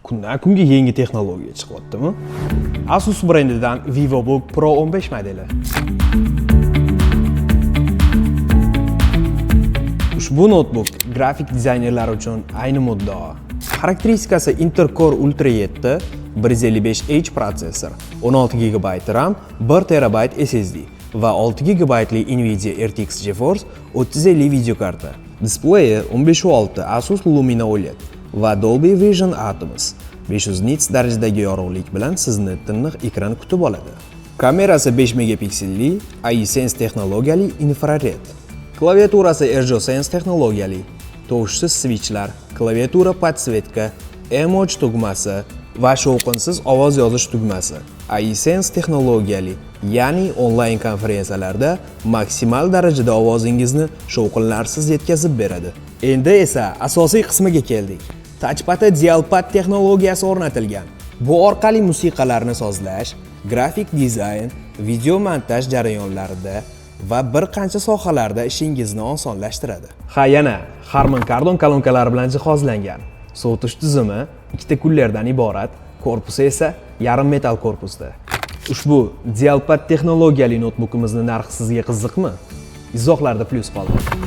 Kundan kunga yangi texnologiya chiqyaptimi? Asus brendidan VivoBook Pro 15 modeli. Ushbu notebook grafik dizaynerlar uchun ayni muddao. Xarakteristikasi: Intel Core Ultra 7 155H protsessor, 16 GB RAM, 1 TB SSD va 6 GB li Nvidia RTX GeForce 3050 videokarta. Displeyi 15.6 Asus Lumina OLED va Dolby Vision Atmos, 500 nits darajadagi yorug'lik bilan sizni tiniq ekran kutib oladi. Kamerasi 5 megapikselli AI Sense texnologiyali infrared. Klaviaturasi ErgoSense texnologiyali, tovushsiz switchlar, klaviatura подсветка, emoji tugmasi va shovqinsiz ovoz yozish tugmasi. AI Sense texnologiyali, ya'ni onlayn konferensiyalarda maksimal darajada ovozingizni shovqinlarsiz yetkazib beradi. Endi esa asosiy qismiga keldik. Touchpadda DialPad texnologiyasi o'rnatilgan. Bu orqali musiqalarni sozlash, grafik dizayn, video montaj jarayonlarida va bir qancha sohalarda ishingizni osonlashtiradi. Ha, yana Harman Kardon kolonkalari bilan jihozlangan. Sovutish tizimi ikkita kullerdan iborat, korpusi esa yarim metall korpusda. Ushbu DialPad texnologiyali noutbukimizni narxi sizga qiziqmi? Izohlarda plyus qoldiring.